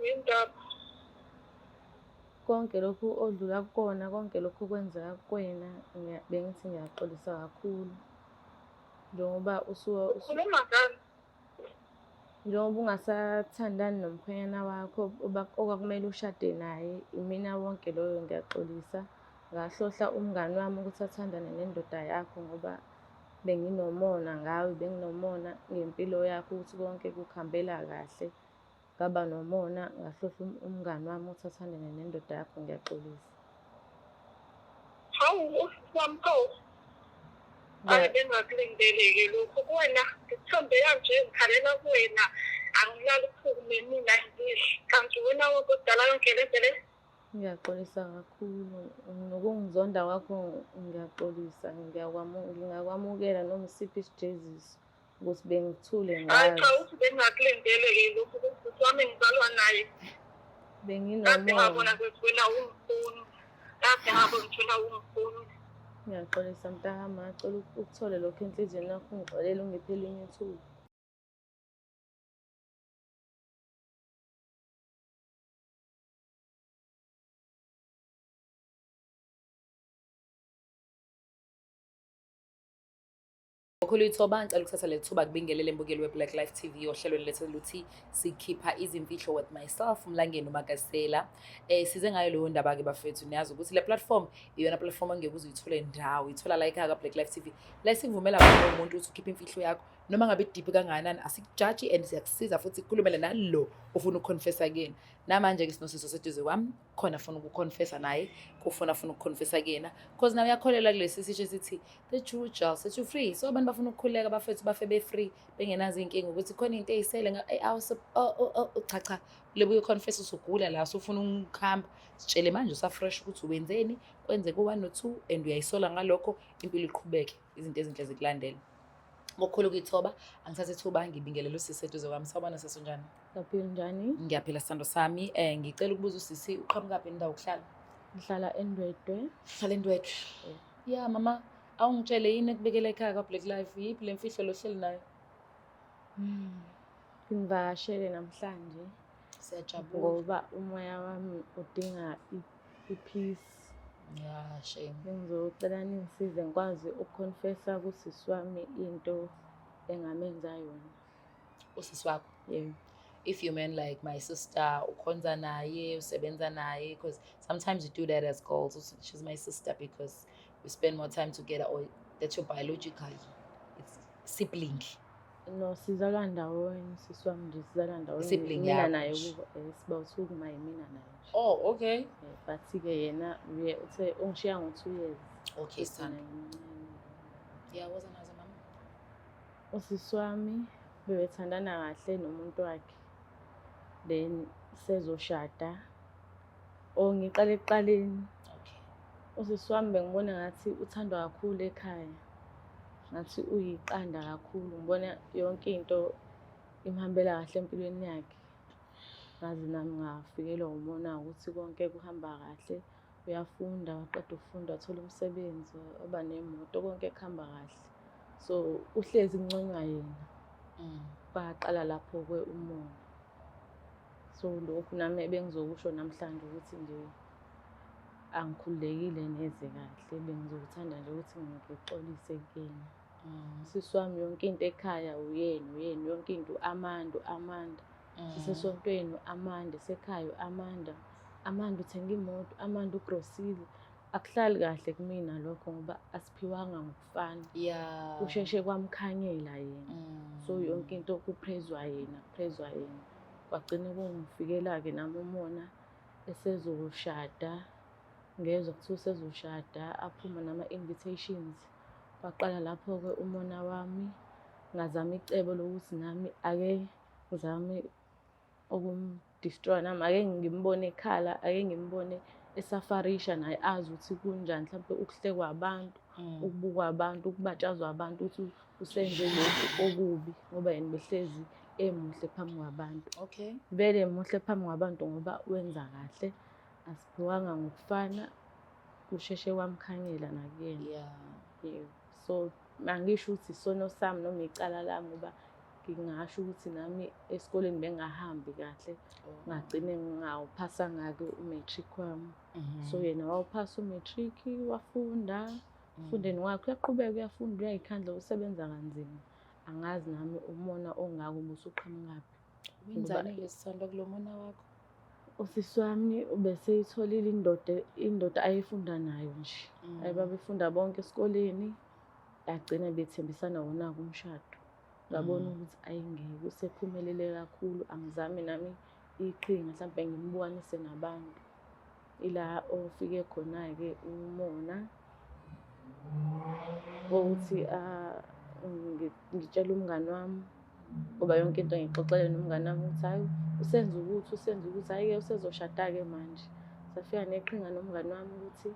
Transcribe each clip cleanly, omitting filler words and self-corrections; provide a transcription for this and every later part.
Yindaba. Konke lokhu odlula kukona, konke lokhu okwenzeka kuwena, bengithi ngiyaxolisa kakhulu. Njengoba Ukhuluma ngani? Njengoba ungasathandani nomkhwenyana wakho okwakumele ushade naye, imina wonke loyo ngiyaxolisa. Ngahlohla umngani wami ukuthi athandane nendoda yakho ngoba benginomona ngawe, benginomona ngempilo yakho ukuthi konke kukuhambela kahle. Ngaba nomona ngahlohla umngani wami ukuthi athandane nendoda yakho, ngiyaxolisa. Hawu, usisi wami pho. Hayi, bengakulindele-ke lokhu kuwena. Ngikuthembe kanje, ngikhalela kuwena. Angilali ubusuku nemina ngidli. Kanti wena wonke odala yonke le nto le. Ngiyaxolisa kakhulu nokungizonda kwakho, ngiyaxolisa, ngingakwamukela noma isiphi isijeziso ukuthi bengithule Hayi cha, ngazi. uthi bengakulindele-ke lokhu kusisi wami engizalwa naye. Kade ngabona Benginomona. ukuthi wena ungifuni. Kade ngabona ukuthi wena ungifuni. Ngiyaxolisa mntakama, ngacela ukuthole lokho enhliziyweni yakho, ungixolele ungiphe elinye ithuba. Mkhulu ithoba, ngicela ukuthatha leli thuba kubingelele mbukeli we-Black Life TV ohlelweni lethu luthi sikhipha izimfihlo with myself Mlangeni uMagasela. Size ngayo leyo ndaba ke bafethu, niyazi ukuthi le platform iyona platform angeke uze uyithole ndawo, uyithola la ekhaya ka-Black Life TV. La sikuvumela khona umuntu ukuthi ukhiphe imfihlo yakho noma ngabe deep kangakanani, asikujaji and siyakusiza futhi sikhulumele nalo ofuna ukuconfessa kuyena. Namanje ke sinosiso seduze kwami, khona afuna ukuconfessa naye, kufuna afuna ukuconfessa kuyena, cause nawe uyakholelwa kulesi sisho esithi the truth shall set you free. So abantu bafuna ukukhululeka bafethu, bafe be-free bengenazo iy'nkinga ukuthi khona into ey'sele cha cha, lebuye uconfess usugula la usufuna ukuhamba, sitshele manje usafresh ukuthi wenzeni, kwenzeke u-one no-two and uyayisola ngalokho, impilo iqhubeke, izinto ezinhle zikulandele. Ngokukhulu ukuyithoba, angithathe ithuba ngibingelele usisi eduze kwami. Sawubona sisi, unjani? Ngiyaphila, njani? Ngiyaphila sithando sami. Ngicela ukubuza usisi, uqhamukaphi indawo yokuhlala? Ngihlala eNdwedwe. Ngihlala eNdwedwe. Ya mama, awungitshele yini ekubekela ekhaya kwa-Black Life? Yiphi le mfihlo lo hleli nayo? Ngivakashele namhlanje. Siyajabula. Ngoba umoya wami udinga i-peace. Yeah, shame. Bengizocela ningisize ngikwazi ukuconfessa kusisi wami into engamenza yona. Usisi wakho? Yeah. If you mean like my sister, ukhonza naye, usebenza naye, because sometimes you do that as girls. She's my sister because we spend more time together, or that's your biological, it's sibling. No, sizalwa ndawonye, sisi wami nje sizalwa ndawonye. Sibling Mina yakho naye nje. siba u-two kuma yimina naye nje. Oh, okay. But-ke yena uye uthe ungishiya ngo-2 years. Okay, Futhi sithando. naye mncane. Yeah, woza nazo mama. Usisi wami bebethandana kahle nomuntu wakhe. Then sezoshada. Oh, ngiqale ekuqaleni. Okay. Usisi wami bengibona ngathi uthandwa kakhulu ekhaya. Ngathi uyiqanda kakhulu, ngibona yonke into imhambela kahle empilweni yakhe. Ngaze nami ngafikelwa umona ukuthi konke kuhamba kahle. Uyafunda, waqeda ukufunda, wathola umsebenzi, waba nemoto, konke kuhamba kahle. So uhlezi kunconywa yena. Kwaqala lapho-ke umona. So lokhu nami ebengizokusho namhlanje ukuthi nje angikhululekile neze kahle, bengizokuthanda nje ukuthi ngixolise kuyena. Sisi wami yonke into ekhaya uyena, uyena, yonke into u-Amanda, u-Amanda. Sisesontweni u-Amanda, esekhaya u-Amanda. Amanda uthenga imoto, Amanda ugrosile. Akuhlali kahle kumina lokho ngoba asiphiwanga ngokufana. Kusheshe kwamkhanyela yena. So yonke into kuphezwa yena, kuphezwa yena. Kwagcina kungifikela-ke nami umona esezoshada. Ngezwa kuthiwa usezoshada, aphuma nama-invitations. Kwaqala lapho-ke umona wami. Ngazama icebo lokuthi nami ake ngizame ukumdestroy nami, ake ngimbone ekhala, ake ngimbone esafarisha naye azi ukuthi kunjani, mhlampe ukuhlekwa abantu, ukubukwa abantu, ukubatshazwa abantu ukuthi usenze lokhu okubi, ngoba yena behlezi emuhle phambi kwabantu. Vele muhle phambi kwabantu ngoba wenza kahle, asiphiwanga ngokufana, kusheshe kwamkhanyela nakuyena. Yebo. So angisho ukuthi isono sami noma icala lami ngoba Ngingasho ukuthi nami esikoleni bengahambi kahle, ngagcine ngawuphasanga-ke u-matric wami. So yena wawuphasa u-matric, wafunda, fundeni wakhe uyaqhubeka uyafunda, uyayikhandla, usebenza kanzima. Angazi nami umona ongaka ubusuqhamukaphi. Wenzani-ke sithandwa kulo mona wakho? Usisi wami ubeseyitholile indoda, indoda ayefunda nayo nje. Ayi babefunda bonke esikoleni, yagcina bethembisana wona-ke umshado. Ngabona ukuthi ayingeke usephumelele kakhulu, angizame nami iqhinga mhlampe ngimbukanise nabantu. Ila ofike khona-ke umona wokuthi ngitshele umngani wami ngoba yonke into ngiyixoxele nomngani wami ukuthi hhayi usenza ukuthi usenza ukuthi hhayi-ke usezoshada-ke manje. Safika neqhinga nomngani wami ukuthi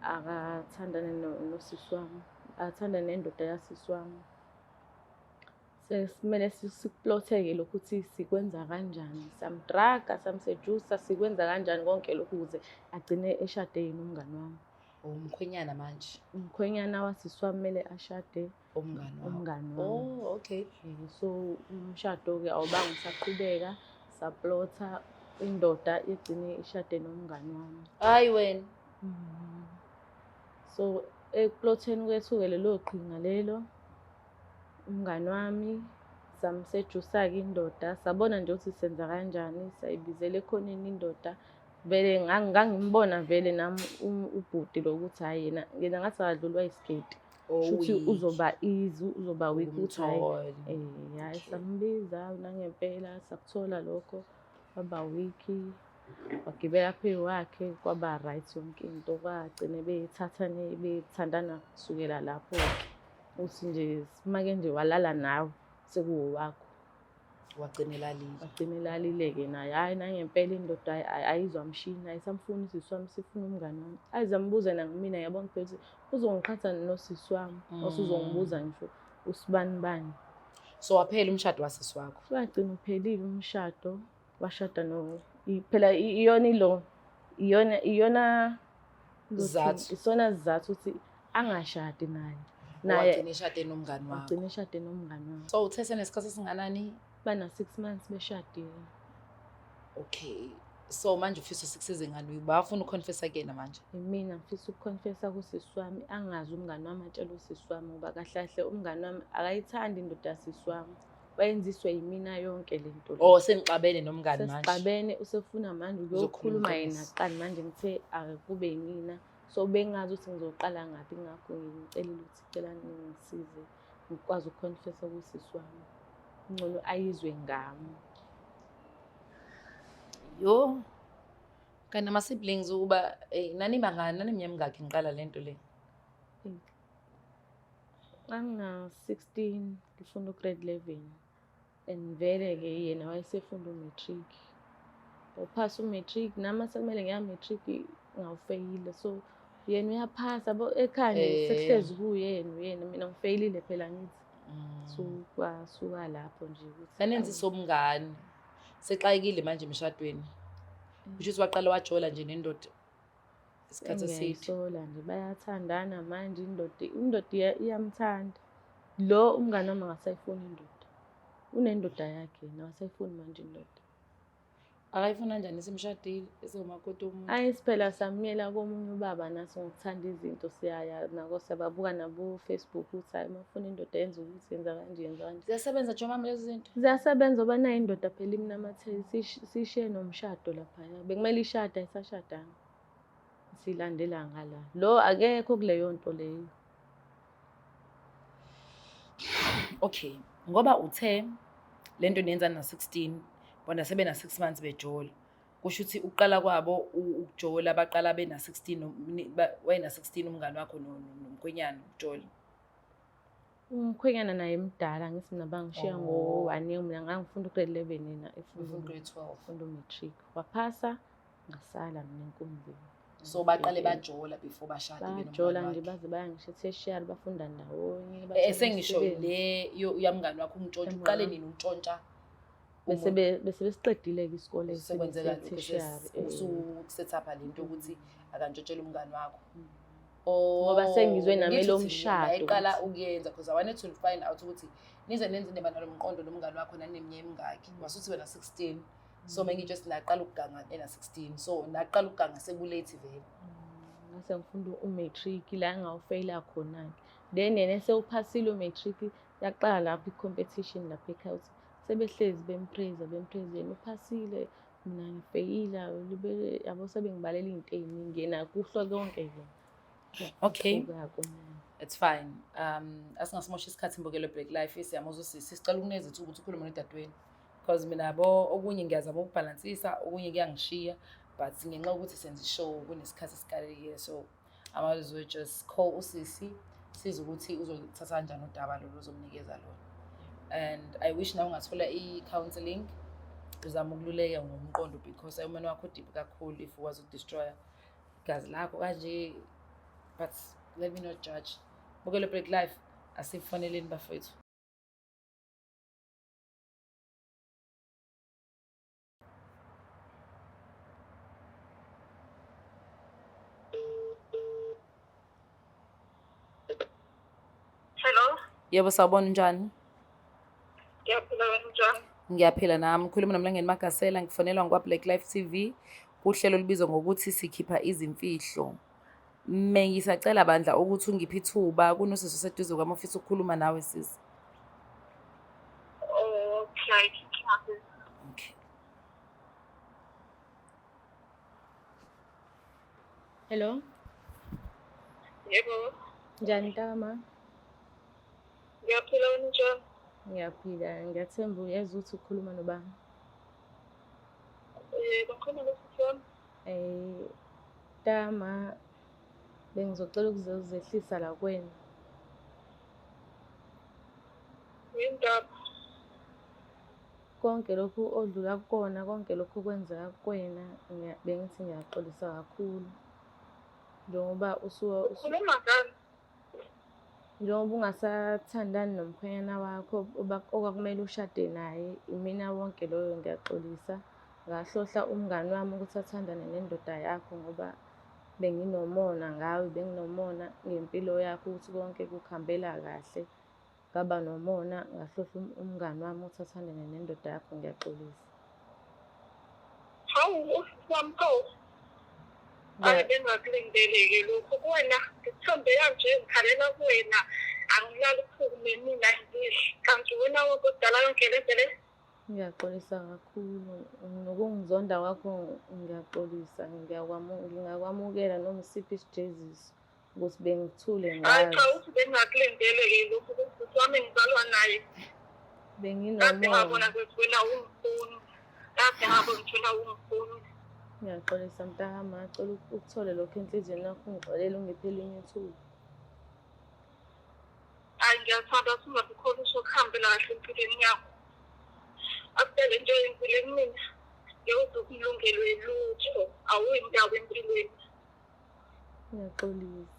akathandane nosisi wami, athandane nendoda yasisi wami. Sesimele sikuplothe-ke lokhu ukuthi sikwenza kanjani. Samdraga, samsejusa, sikwenza kanjani konke lokhu ukuze agcine eshade yena umngani wami. Umkhwenyana manje. Umkhwenyana wasisi wami kumele ashade umngani wakho. Umngani wami. Oh, okay. So umshado-ke awubange usaqhubeka, saplotha indoda igcine ishade nomngani wami. Hayi wena. So ekuplotheni kwethu-ke lelo qhinga lelo, umngani wami samsejusa-ke indoda, sabona nje ukuthi senza kanjani, sayibizela ekhoneni indoda. Vele ngangimbona vele nami ubhuti lo ukuthi hhayi yena, yena ngathi akadlulwa yisigidi. Shuthi uzoba easy, uzoba weak ukuthi hhayi. Hhayi sambiza nangempela sakuthola lokho, waba weak, wagibela phezu kwakhe, kwaba right yonke into, bagcine bethathane bethandana kusukela lapho-ke. Uthi nje simake nje walala nawe sekuwowakho. Wagcina elalile. Wagcina elalile-ke naye. Hhayi nangempela indoda ayizwa mshini, ayisamfuni usisi wami, sifuna umngani wami. Aze ambuze nakumina yabona phela ukuthi uzongiqhatha nosisi wami, usuzongibuza ngisho usibani bani. So waphela umshado wasisi wakho? Wagcina uphelile umshado, washada no phela iyona ilo iyona iyona Sizathu. Isona sizathu ukuthi angashadi naye. Naye wagcina eshade nomngani wakho. Wagcina eshade nomngani wakho. So uthe senesikhathi esinganani? Bana 6 months beshadile. Okay. So manje ufisa sikusize ngani? Bafuna ukuconfessa kuyena manje? Mina ngifisa ukuconfessa kusisi wami, angazi umngani wami atshele usisi wami ngoba kahle kahle umngani wami akayithandi indoda yasisi wami. Wayenziswe yimina yonke le nto. Oh, senixabene nomngani manje. Sesixabene, usefuna manje ukuyokhuluma yena kuqala manje ngithe akube yimina. So bengazi ukuthi ngizoqala ngaphi, ngakho ngicelile ukuthi cela ningisize ngikwazi ukuconfessa kusisi wami. Ngcono ayizwe ngami. Yo. Kanti nama siblings ukuba nani bangani, nani minyaka mingaki ngiqala lento le? Ngangina 16 ngifunda ugrade 11 and vele ke yena wayesefunda umatric. Waphasa umatric, nami sekumele ngiya matric ngawufeyila. So yena uyaphasa yabo ekhaya nje sekuhlezi kuyena uyena, mina ngifeyilile phela ngithi. So kwasuka lapho nje ukuthi Sanenze sobungani. Sexakekile manje emshadweni. Kusho ukuthi waqala wajola nje nendoda isikhathi eside. Ngiyayisola nje bayathandana manje indoda iyamthanda. Lo umngane wami akasayifuni indoda. Unendoda yakhe yena, akasayifuni manje indoda. Akayifuni kanjani esemshadile esewumakoti womuntu? Ayi siphela samyela komunye ubaba nathi ngokuthanda izinto siyaya nako siyababuka nabo Facebook ukuthi hayi mafuna indoda yenza ukuthi yenza kanje yenza kanje. Ziyasebenza nje mama lezi zinto? Ziyasebenza ngoba nayo indoda phela imnamathele sishiye nomshado laphaya. Bekumele ishade ayisashadanga. Silandela ngala. Lo akekho kuleyo nto leyo. Okay, ngoba uthe lento niyenza na 16 bona sebena 6 months bejola. Kusho ukuthi ukuqala kwabo ukujola baqala bena 16, wayena 16 umngani wakho nomkhwenyana ukujola. Umkhwenyana naye mdala ngithi mina bangishiya ngo 1 year, mina ngangifunda ugrade 11 yena efunda grade 12. Efunda umatric. Waphasa ngasala mina enkonzweni. So baqale bajola before bashade benomngani. Bajola nje baze baya ngisho tertiary bafunda ndawonye. Sengisho le yamngani wakho umntshontsha, uqale nini umntshontsha? Bese besiqedile ke isikole sekwenzeka usukuset up lento ukuthi akantshontshele umngani wakho. Oh, Ngoba sengizwe nami ngithi lo uthi mshado nayiqala ukuthi- ukuyenza because I wanted to find out ukuthi nize nenze indaba nalo mqondo nomngane wakho nanineminyaka emingaki. Wasuthi wena 16. So mengi just naqala ukuganga ena 16. So naqala ukuganga sekulate vele. Ngase ngifunda u-matric la engawufeyila khona-ke. Then yena esewuphasile u-matric, yaqala lapho i-competition lapha ekhaya ukuthi sebehlezi bempraise bempraise yena uphasile, mina ngifeyila, yabo sebengibalela iy'nto ey'ningi yena kuhlwa konke-ke. Okay. Kuka kumina. It's fine. Asingasimosha isikhathi imbukelo Black Life siyamuzwa usisi. Sicela ukuneza ithuba ukuthi ukhulume nodadewenu. Because mina yabo okunye ngiyazama ukubhalansisa, okunye kuyangishiya, but ngenxa yokuthi senza ishow kunesikhathi esikalekile, so I might as well just call usisi size ukuthi uzolithatha kanjani udaba lolu uzomnikeza lona. And I wish nawe ungathola i-counselling, uzame ukululeka ngomqondo because umene wakho deep kakhulu if ukwazi ukudestroya igazi lakho kanje, but let me not judge. Bukele Black Life, asifoneleni bafethu. Hello, Yebo, sawubona, unjani? Ngiyaphila, wena unjani? Ngiyaphila nami. Khuluma noMlangeni Magasela, ngifonelwa ngwa Black Life TV kuhlelo olubizwa ngokuthi sikhipha izimfihlo. Mengisacela bandla ukuthi ungiphe ithuba, kunosisi oseduze kwami ofisa ukukhuluma nawe sisi. Okay, inkinga sisi. Okay. Hello, Yebo, njani Ntama? Ngiyaphila, wena unjani? Ngiyaphila, ngiyathemba uyezwa ukuthi ukhuluma nobani. Yebo, ngikhuluma nosisi wami. Tama, bengizocela ukuzehlisa la kwena. Yindaba? Konke lokhu odlula kukona, konke lokhu okwenzeka kuwena, bengithi ngiyaxolisa kakhulu. Njengoba Ukhuluma ngani? Njengoba ungasathandani nomkhwenyana wakho okwakumele ushade naye, imina wonke loyo ngiyaxolisa. Ngahlohla umngani wami ukuthi athandane nendoda yakho ngoba benginomona ngawe, benginomona ngempilo yakho ukuthi konke kukuhambela kahle. Ngaba nomona, ngahlohla umngani wami ukuthi athandane nendoda yakho, ngiyaxolisa. Hawu, usisi wami pho. Hayi, bengingakulindeleki lokhu kuwena, ngikuthembe kanje, ngikhalela kuwena, angilali ubusuku nemina ngidli. Kanti wena wonke odala yonke le nto le? Ngiyaxolisa kakhulu, nokungizonda kwakho ngiyaxolisa, ngingakwamukela noma isiphi isijeziso ukuthi bengithule Hayi cha, ngazi. uthi bengingakulindeleki lokhu kusisi wami engizalwa naye. Kade Benginomona. ngabona ukuthi wena ungifuni. Kade ngabona ukuthi wena ungifuni. Ngiyaxolisa mntakama, ngicela ukuthole lokho enhliziyweni yakho, ungixolele ungiphe elinye ithuba. Hayi, ngiyathanda singabi khona usokuhambela kahle empilweni yakho. After le nto oyenzile kumina, ngeke uze ukulungelwe lutho, awuyindawo empilweni. Ngiyaxolisa.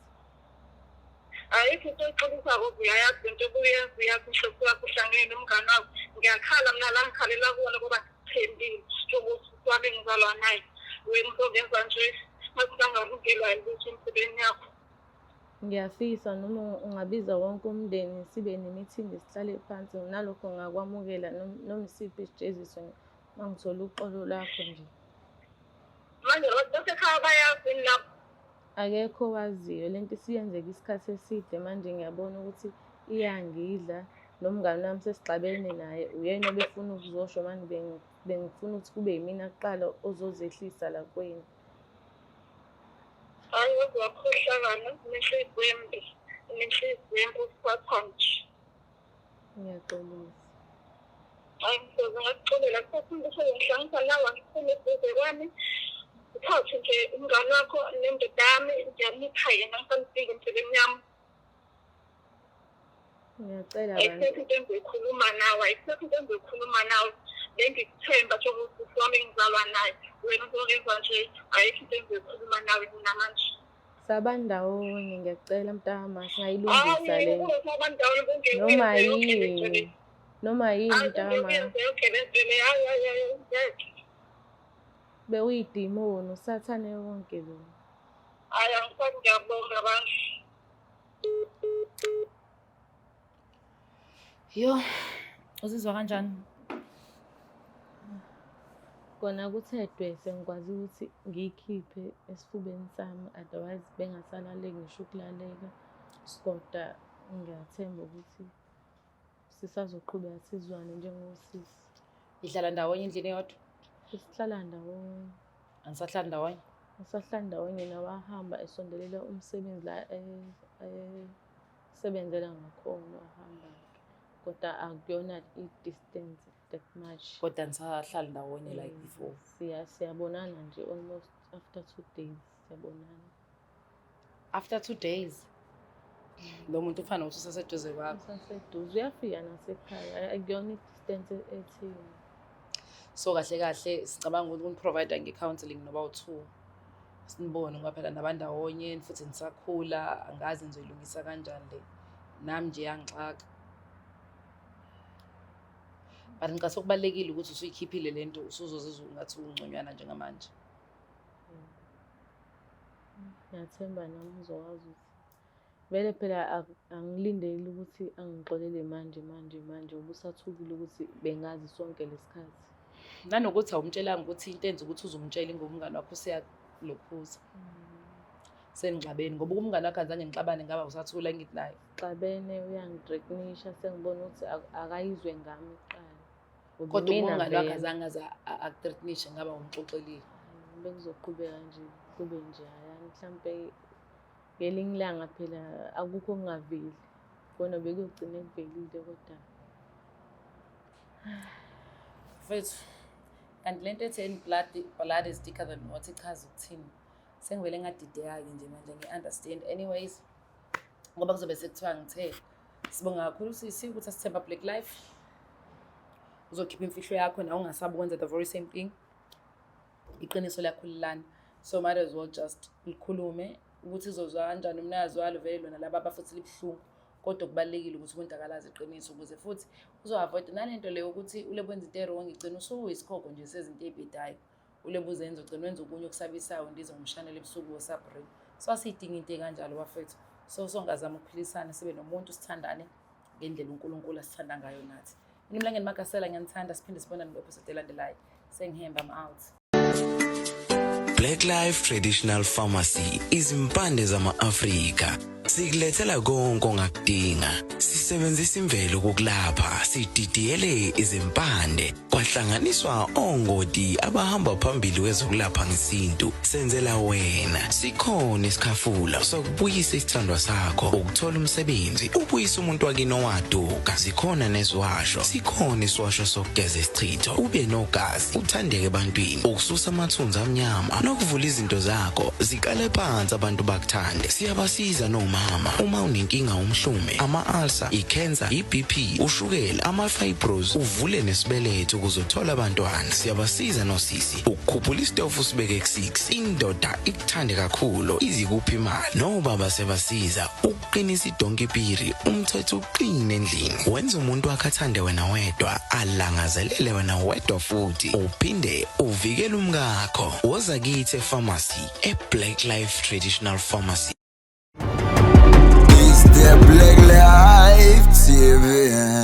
Ayikho into oyixolisako, uyayazi lento obuyenza, uyazi inhloso yakho uhlangene nomngane wakho. Ngiyakhala mina la ngikhalela kuwona ngoba ngikuthembile njengoba wami engizalwa naye. Wena uzongenza nje ngathi ngangalungelwa yilutho empilweni yakho. Ngiyafisa noma ungabiza wonke umndeni sibe nemithingi sihlale phansi, nalokho ngingakwamukela noma isiphi isijeziso uma ngithola uxolo lwakho nje. Manje abantu basekhaya bayazi yini lapho? Akekho owaziyo, lento isiyenzeka isikhathi eside manje, ngiyabona ukuthi iyangidla. Nomngani wami sesixabene naye, uyena obefuna ukuzosho manje, bengifuna ukuthi kube yimina kuqala ozozehlisa la kwenu. Hayi, waze wakhohlakala, unenhliziyo embi, unenhliziyo embi usathane nje. Ngiyaxolisa. Hayi, ngisoze ngakuxolela kusasa umuntu usezongihlanganisa nawe, angifuni eduze kwami. Uthathe nje umngani wakho nendoda yami, ngiyamipha yena, ngisamdinga empilweni yami. Ngiyacela Ayisekho bantu. into engizoyikhuluma nawe, ayisekho into engizoyikhuluma nawe. Bengikuthemba njengoba wami engizalwa naye. Wena uzongenza nje, ayikho into engizoyikhuluma nawe mina manje. Sabandawonye, ngiyacela mntama, singayilungisa Hayi, le nto. kungesabandawonye Noma kungekuyenze yonke le nto le. yini, noma yini Hayi, mntama. kungekuyenze yonke le nto le. Hayi, hayi, hayi, ngeke. Bewuyidimoni, usathane wonke lo. Hhayi, angisabi, ngiyabonga bandla. Yo, uzizwa kanjani? Kona kuthe dwe sengikwazi ukuthi ngiyikhiphe esifubeni sami, otherwise bengasalaleki ngisho ukulaleka. Kodwa ngiyathemba ukuthi sisazoqhubeka sizwane njengosisi. Nihlala ndawonye endlini eyodwa? Sihlala ndawonye. Anisahlali ndawonye? Asahlali ndawonye, nawahamba esondelela umsebenzi la esebenzela ngakhona, wahamba-ke. Kodwa akuyona i-distance that much. Kodwa anisahlali ndawonye like before? Siyabonana nje almost after 2 days siyabonana. After 2 days? Lo muntu ufana nokuthi usaseduze kwakho. Usaseduze, uyafika nasekhaya, akuyona i-distance ethini. So kahle kahle sicabanga ukuthi kuni-provide nge-counselling noba u-two, sinibone, ngoba phela nabandawonye futhi nisakhula, angazi nizoyilungisa kanjani le. Nami nje yangixaka, but ngicase kubalulekile ukuthi usuyikhiphile le nto, usuzozizwa ungathi ungconywana njengamanje. Ngiyathemba nami uzokwazi ukuthi vele phela angilindeli ukuthi angixolele manje manje manje, ngoba usathukile ukuthi bengazi sonke lesikhathi. Nanokuthi awumtshelanga ukuthi into enza ukuthi uzumtshela ingoba umngane wakho useyalokhuza, senixabene, ngoba umngane wakho azange nixabane, ngaba usathula ngithi naye. Xabene, uyangithreatenisha, sengibona ukuthi akayizwe ngami kuqala. Ngoba Kodwa imina umngane wakho vele. azange aze akuthreatenishe, ngaba umxoxelile. Bekuzoqhubeka nje kube njaya, mhlampe ngelinye ilanga, phela akukho okungaveli, kona bekuyogcina kuvelile kodwa. Mfethu, kanti lento ethi blood is thicker than water ichaza ukuthini? Sengivele ngadideka-ke nje manje, ngi-understand. Anyways, ngoba kuzobe sekuthiwa ngithe sibonga kakhulu sisi ukuthi asithemba Black Life. Uzokhipha imfihlo yakho nawe, ungasabi ukwenza the very same thing. Iqiniso liyakhululana, so might as well just likhulume ukuthi izozwa kanjani umnikazi walo vele lona lababa futhi libuhlungu. Kodwa kubalulekile ukuthi umuntu akalazi iqiniso ukuze futhi uzo-avoid nalento leyo ukuthi ulebe wenza into e-wrong, igcine usuyisikhokho nje sezinto ey'bhedayo ulebe uzenza, ugcine wenza okunye okusabisayo, ndize ngomshanelo ebusuku wosabrina. So asiyidingi into ey'kanjalo, bafethu. So songazama ukuphilisana, sibe nomuntu, sithandane ngendlela uNkulunkulu asithanda ngayo nathi. Mina Mlangeni Magasela, ngiyanithanda, siphinde sibonane kwi-episode elandelayo. Sengihemba, I'm out. Black Life Traditional Pharmacy, izimpande zama-Afrika. Sikulethela konke ongakudinga. Sisebenzisa imvelo ukukulapha, sididiyele izimpande, kwahlanganiswa ongoti abahamba phambili kwezokulapha ngesintu. Senzela wena. Sikhona isikhafula sokubuyisa isithandwa sakho, ukuthola umsebenzi, ubuyisa umuntu wakini owaduka. Zikhona neziwasho. Sikhona isiwasho sokugeza isichitho, ube nogazi, uthandeke ebantwini, ukususa amathunzi amnyama nokuvula izinto zakho ziqale phansi, abantu bakuthande. Siyabasiza nomama uma unenkinga, umhlume, ama-ulcer, i-cancer, i-BP, ushukela, ama-fibros, uvule nesibeletho ukuze uthole abantwana. Siyabasiza nosisi ukukhuphula isitofu usibeke ku-6, indoda ikuthande kakhulu, izikuphi imali. Nobaba sebasiza ukuqinisa idonki piri, umthetho uqine endlini, wenza umuntu wakhe athande wena wedwa, alangazelele wena wedwa, futhi uphinde uvikele umkakho. Woza kithi e-pharmacy, e-Black Life Traditional Pharmacy. It's the Black Life TV.